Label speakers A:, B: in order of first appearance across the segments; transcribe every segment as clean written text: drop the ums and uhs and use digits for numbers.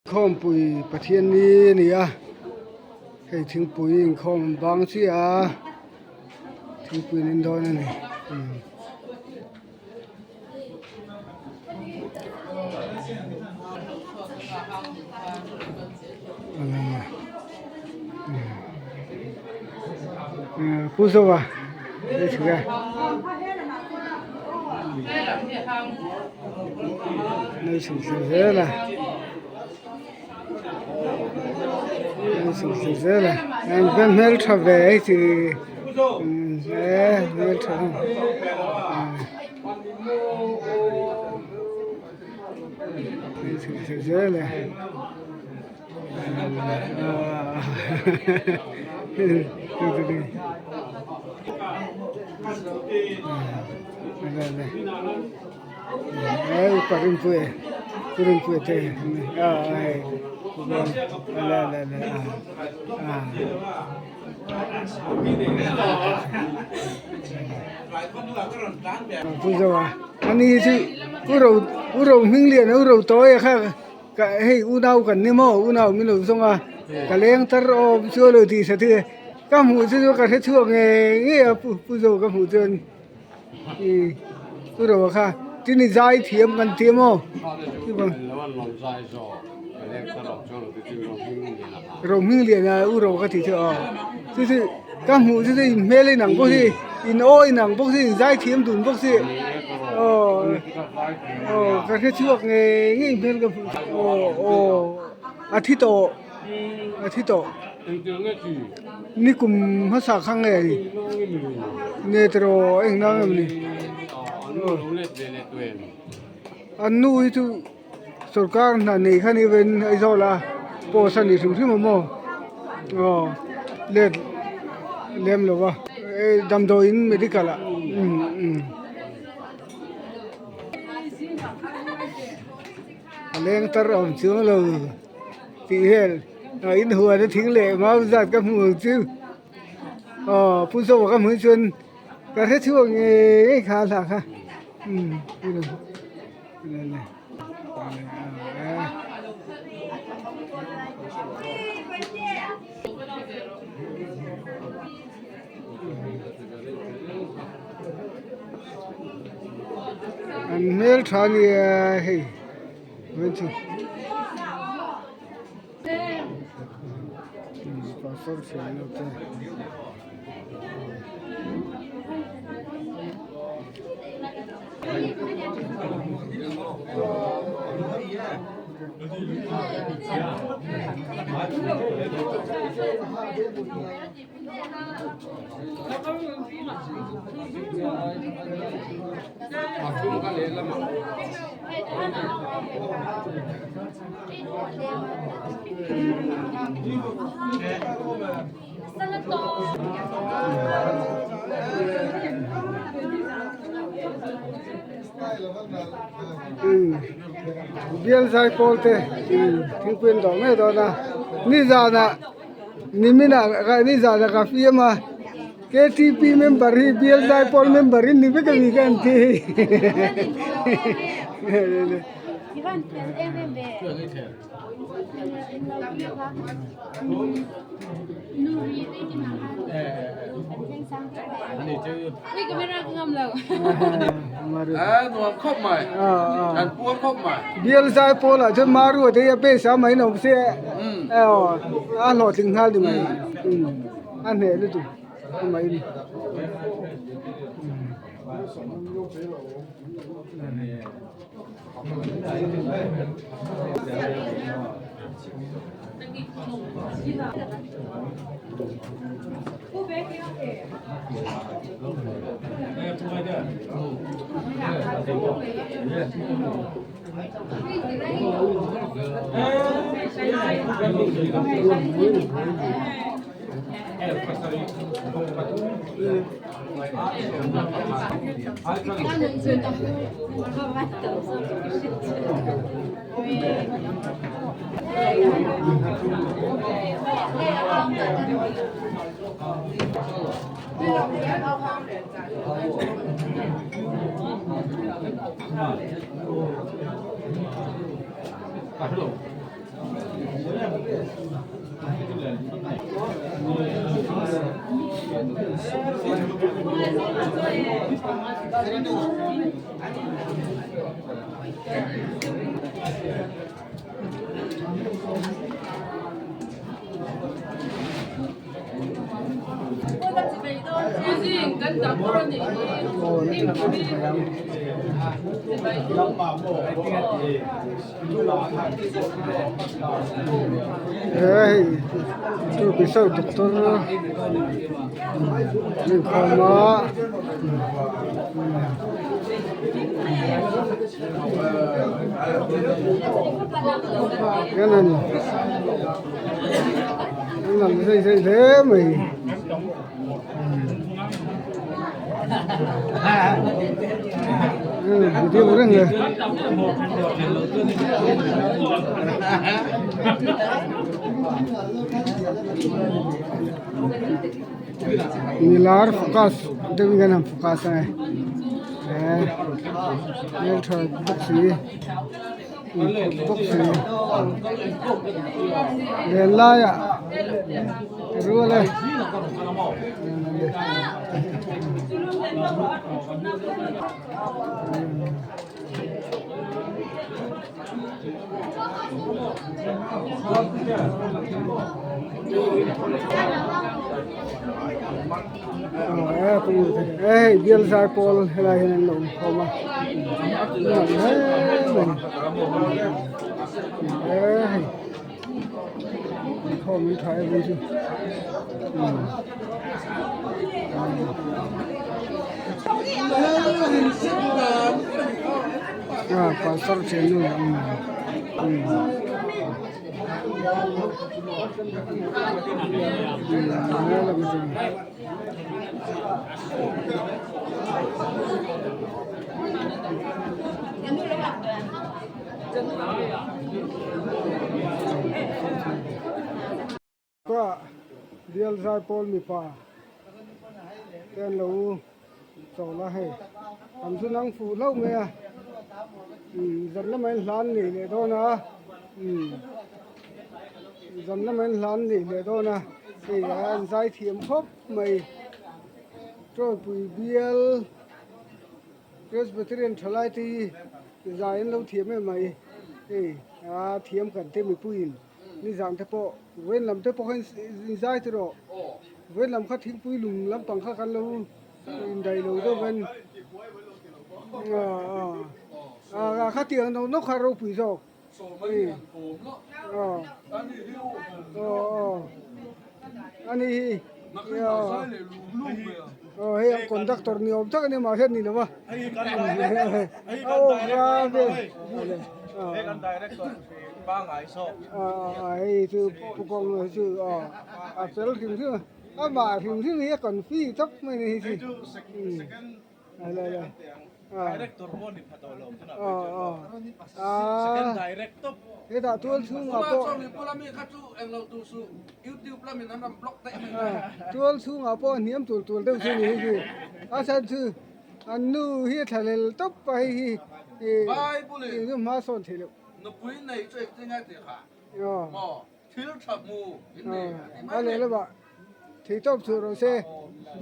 A: Khawmpui Pathian ni a ni a, hei thingpui inkhawm an bang chiah a, thingpui an in dawn a ni. Pu Zova hei chhuk e. Nei chhuk thei zel a nei chhuk thei zel a an va hmeltha ve hei chi e hmeltha nei chhuk thei zel e. Ka hei unau kan ni maw unau min lo zawng a ka leng tar awm chu a lo tih sa thei ka hmuh chu chu ka hre chhuak ngei ngei a pu pu zo ka hmuh chuan ih pu ro kha tin i zai thiam kan ti maw ro hming lian a u ro ka tih chu aw chu chu ka hmuh chu chu in hmel in ang bawk si in aw in ang bawk si in zai thiam dun bawk si aw. Aw ka hre chhuak ngei ngei hmel ka hmuh aw aw a thi tawh a thi tawh ni kum hmasa kha nge ni nge tiraw eng nang em ni an nu hi chu sorkar hna nei kha ni ven Aizawl a post a ni hrim hrim a maw aw let lem lo va damdawiin medical ah umm umm. A leng tar awm chuang lo tih hian a inhuan a thing leh mau zat ka hmu ang chu aw pu zawk ka hmuh chuan ka hre chhuak ngei ngei kha a hlah kha umm. An hmel tha a nia hei hmeichhe pastor thian te. Bial zai pawl te thingpui an dawh ngei dawn a nizanah niminah nizanah ka fiam a ktp member hi bial zai pawl member in ni vek a ni ka an ti Bial zai pawl ah chuan Marua te hi a base a mai no se a hlawhtling nghal ni mai a hneh lutuk a mai ni. Hei chu bisaw doctor inkhawm a. Hian an lang zai zai hle mai. Video reng le. Milar focus deuhin kan han focus a eh hmeltha bawk si inkhawp bawk si len laiah rual e. Hei bial zai pawl helai hian an lo awm a nuam hle mai hei inkhawm an tha em chu. A pastor thiannu Ka bial zai pawl mipa te an lo chawl a hei an chu nang fuh hlauh mai a umm zan lamah in hlan nih leh dawn a umm zan lamah in hlan nih leh dawn a hei an zai thiam khawp mai tawipui bial Presbyterian thalai te hi zai an lo thiam em mai hei a thiam kan te mipuiin. Nizan te pawh vawiin lam te pawh kha in zai ti rawh vawiin lam kha thingpui lum lampang kha kan lo indaih lo deuh in ah kha tiang nawk nawk kha ropui zawk aw aw ani hi aw hei ang conductor ni awm tak ani mahse ni lo va a aw hei chu pu kawng hi chu a fel hrim hrim a amah hrim hrim hi a confi tawp mai a ni hei chu hetah tual chhungah pawh tual chhungah pawh a hniam tur tur deuh chu a ni hei chu a chhan chu An nu hi a thla lel tawp a hei hi ih hma sawn theih loh.
B: Nupui nei chu engtin nge tih kha maw thil tha hmu in ni a ti mai
A: A lehlamah thei tawp chhuah rawh se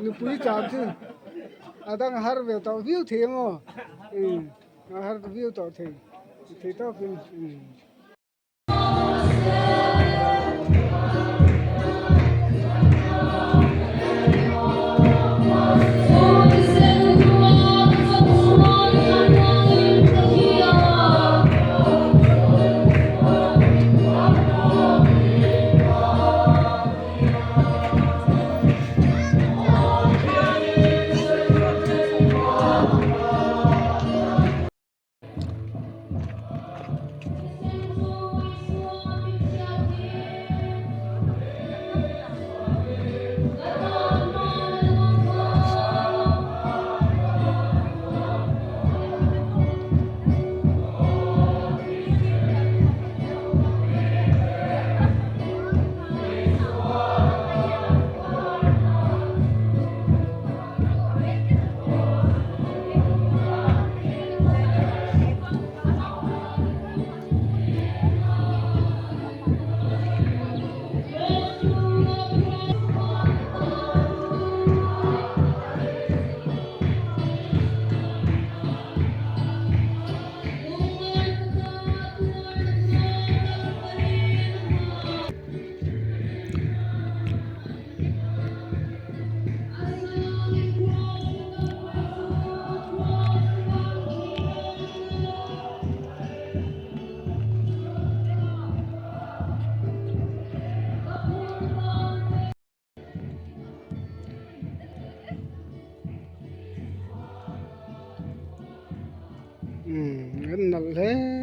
A: nupui cham chu a dang har ve tawh viau thei ang aw a har viau tawh thei thei tawpin. hle.